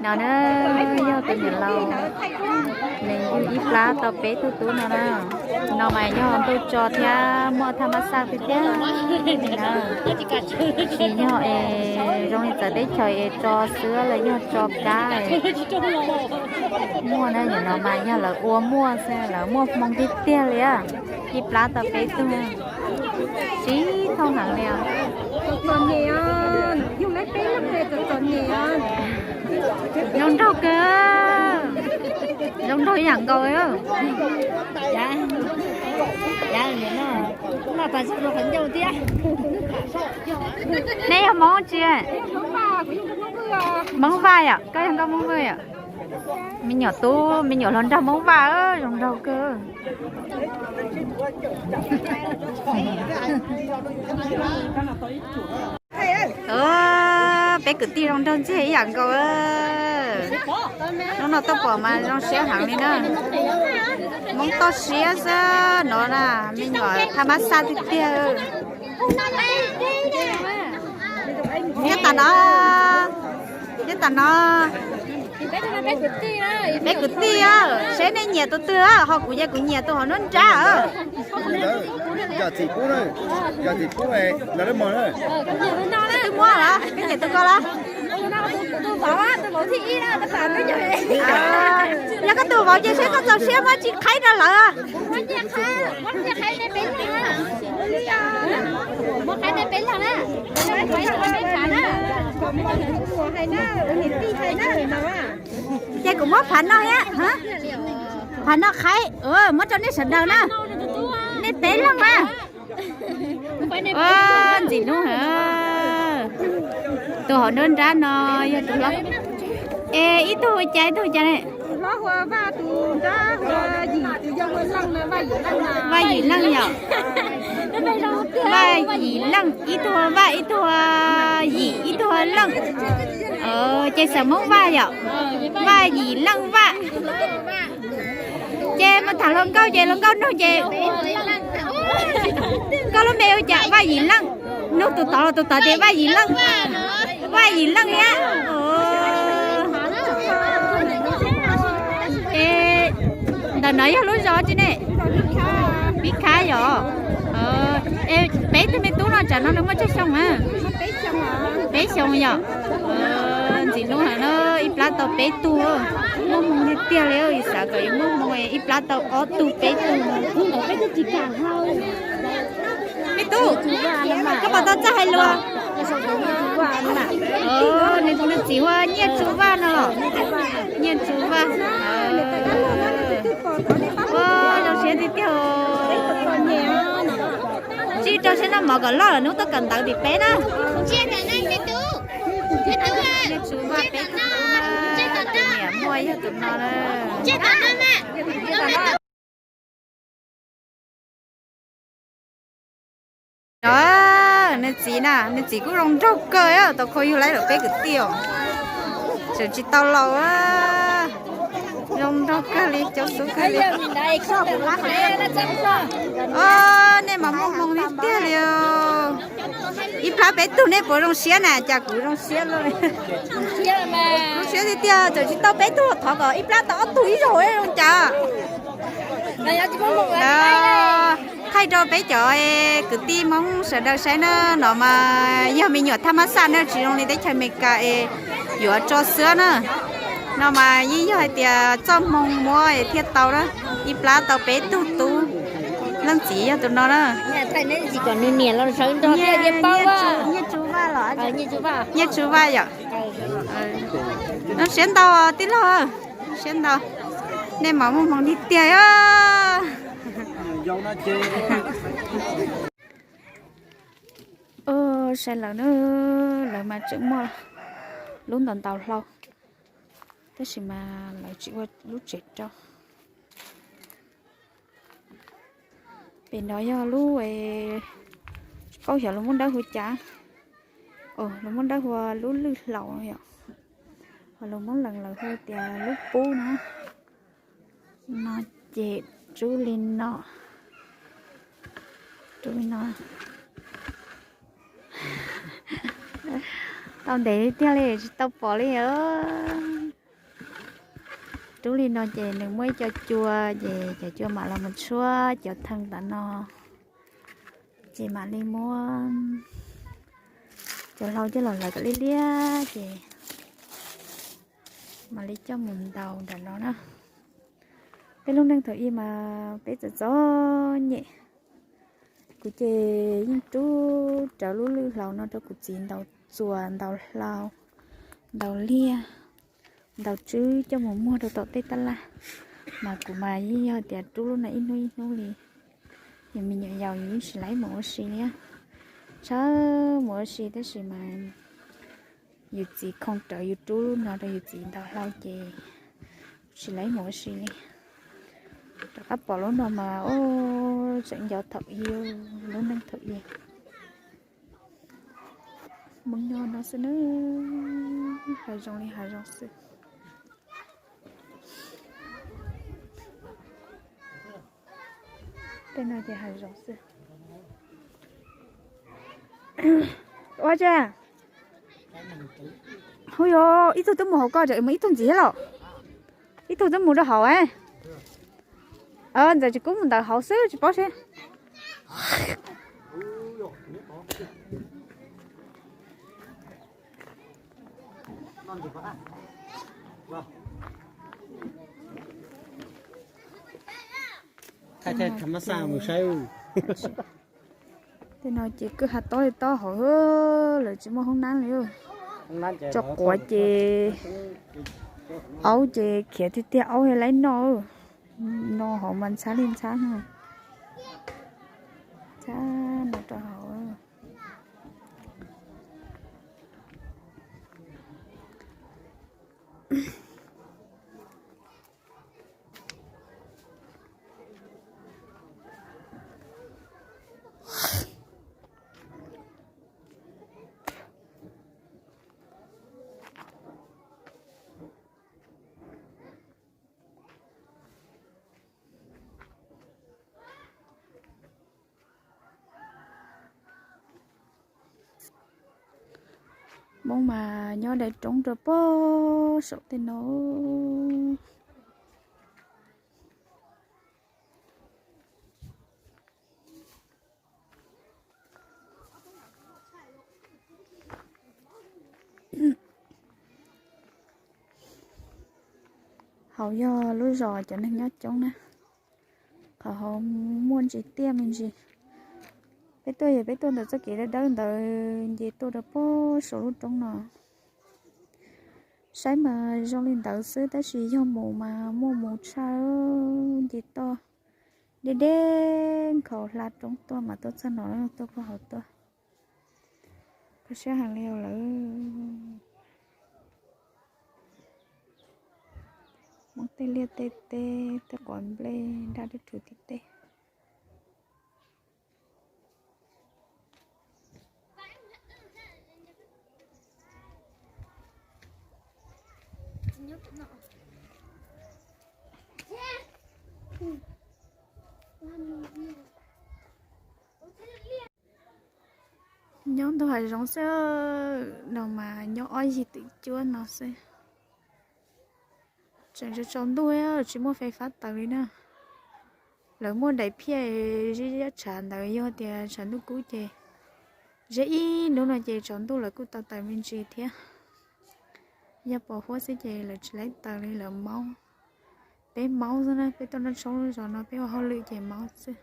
No na, yog tus niam laus, nws yug ib plab tau peb tug tub no na. No mas yog ntuj tso thiab muaj thaj mab xaj tiag tiag na. Tsis yog es zoo li txawv teb chaws es tso xwb los yog tso kab. Muaj na, nim no mas yog lawv ua muaj xwb, lawv muaj hmoo tiag tiag li. Ib plab tau peb tug, sib thooj heev li os. Zoo nraug kawg, zoo nraug ib yam nkaus. Neb yog Hmoob tsi? Hmoob Vaj yom, koj yog nkauj Hmoob Vwj yom? Me nyuam tub, me nyuam hluas nraug Hmoob Vaj, zoo nraug kawg. Peb kwv tij zoo nraug ntxiag ib yam nkaus. Hnub no tuaj pom mas zoo siab heev li na. Hmoob toj siab xwb no na, me nyuam thaj mab xaj tiag tiag. Nyob tas no, nyob tas no. Peb kwv tij, seb nej nyiam tus twg, ho kuv ces kuv nyiam tus hauv nruab nrab. Twb muab los, koj nyiam tus ko los? Yog koj tus vauv ces seb koj txaus siab muab tsis qhaib rau lawv. Ces kuv muab phav no thiab, phav no qhaib, muab rau nej sawv daws na. Nej peb leeg na. Ntxim hlub heev. Tus hauv nruab nrab no yog tus hlob. Es ib tug ua cas ib tug ua cas ne? Vaj Yim Leej yom. Vaj Yim Leej, ib tug ua Vaj, ib tug ua Yim, ib tug ua Leej. Ces xeem Hmoob Vaj yom. Vaj Yim Leej Vaj. Ces mus tham hluas nkauj ces hluas nkauj nug ces, koj lub npe hu cas? Vaj Yim Leej. Nug tus tod los tus tod tias Vaj Yim Leej. Vaj Yim Leej thiab. Es ntawm no yog lub zos tsi ne? Vib Khab yom. Es peb tug me tub no tsam no nws muaj tsawg xyoo na? Peb xyoo yom. Ntxim hlub heev na, ib plab tau peb tug. Muaj hmoo tiag tiag li, xav kom yuav muaj hmoo ib plab tau ob tug peb tug. Me tub, koj puas tau txawj hais lus? Nws txiv hu ua Nyiaj Tsu Vaj no los? Nyiaj Tsu Vaj. Ua zoo siab tiag tiag. Tsij rau siab noj mov kom loj lawm hnub tuaj kawm ntawv tim peb na. Nyiaj Tsu Vaj peb tug tub na, tus niam muaj yog tus no na. Nws txiv na, nws txiv kuj zoo nraug kawg, tau kho yug laib lawm peb kwv tij os. Tseem tsis tau laus, zoo nraug kawg li, cov xub kawg li. Nej mas muaj hmoo tiag tiag li. Ib plab peb tug nej puas zoo siab na? Cas kuv zoo siab lawm. Zoo siab tiag tiag, tseem tsis tau peb tug, thov kom ib plab tau ob tug ib zaug zoo cas. Thaij rau peb cov kwv tij Hmoob sawv daws saib na, no mas yog me nyuam thaj mab xaj na, tsis zoo li teb chaws Amelikas es yuav tso xwb na. No mas yeej yog hais tias txoj hmoo muab thiaj tau na. Ib plab tau peb tug tub, leej txiv yog tus no na. Nyiaj Tsu Vaj los? Nyiaj Tsu Vaj yom. Zoo siab ntau tij laug, zoo siab ntau. Nej mas muaj hmoo tiag tiag. Sai lawm na, lawv mas tseem muaj lub ntau ntau hlau, tab sis mas lawv tsis ua lub tsev rau. Pem no yog lub, tsis paub xyov lus Moob Dawb hu cas. Lus Moob Dawb hu ua lub lwj hlaus yom, ho lus Moob Lees lawv hu tias lub pub na. No ces rub li no, rub li no. Tau ntev tiag li tsis tau pom li os. Rub li no ces nws muaj ib co cua, ces cov cua mam los mus tshuab cov thee ntawd no, ces mam li muab cov hlau coj los hlawv kom liab liab ces mam li coj mus ntaus nram no na. Peb lub neej thaum ub mas peb txom txom nyem. Kuv ces yeej rub rawv lub lwj hlau no rau kuv txiv ntaus txuas, ntaus hlau, ntaus liaj, ntaus tswb coj mus muag rau tom tej tab laj. Mas kuv mas yeej yog tias rub lub no ib hnub ib hnub li. Yus me nyuam yaus yus yeej tsis laib mus ua si li. Tshawb mus ua si tab sis mas yus txiv khoo rawv yus rub lub no rau yus txiv ntaus hlau ces tsis laib mus ua si li. Rov qab pom lub no mas ua tseem nco thaum ub, lub neej thaum ub. Hmoob nyob no xwb na, hav zoov li hav zoov xwb. Tej no ces hav zoov xwb. Ua tse, hu yog ib tug twb mus hauv ko, mus ib tug ntxiv los, ib tug twb mus rau hauv. Ntxawm tsis kub mus ntawd hauv xwb tsis paub seb. Tej no ces kwj ha tob li tob hauv, lawv tsis muaj hoob nab li. Tso quav ces aub ces khiav tiag tiag, aub laib noj. No hauv mas ntxhab li ntxhab. Ntxhab no rau hauv. Hmoob mas nyob dai roob rau pog saum tej no. Hauv yog lub zos cov neeg nyob coob na. Qhov hauv muaj ntsis tiaj me ntsis. Peb tuaj yog peb tuaj ntawm txoj kev dawb dawb ntawd nce tuaj rau pog saum lub roob no. Saib mas zoo li ntawd xwb tab sis yog mus mas muaj mus tshaj, nce toj deb deb nkhaus hla roob tuaj mas tuaj txog no, tuaj pog hauv tuaj. Kho siab heev li lawm. Muaj tej liaj tej teb, tej quav nplej daj dub rhuv tim tej. Nyob ntug hav zoov xwb, no mas nyob ob yig twm cuab no xwb. Tseem tsaus ntuj, tsis muaj fais fab taws li na. Lawv muaj daim phiaj zib zab tshav ntawd, yog tias tshav ntuj kub ces zeb ib hnub no ces tsaus ntuj lawv kuj tau taws me ntsis thiab. Yog pos huab xwb ces lawv tsis laib taws li, lawv maub. Peb maub xwb na, peb tuaj noj tshoob lub zos no peb ua hauj lwm ces maub xwb.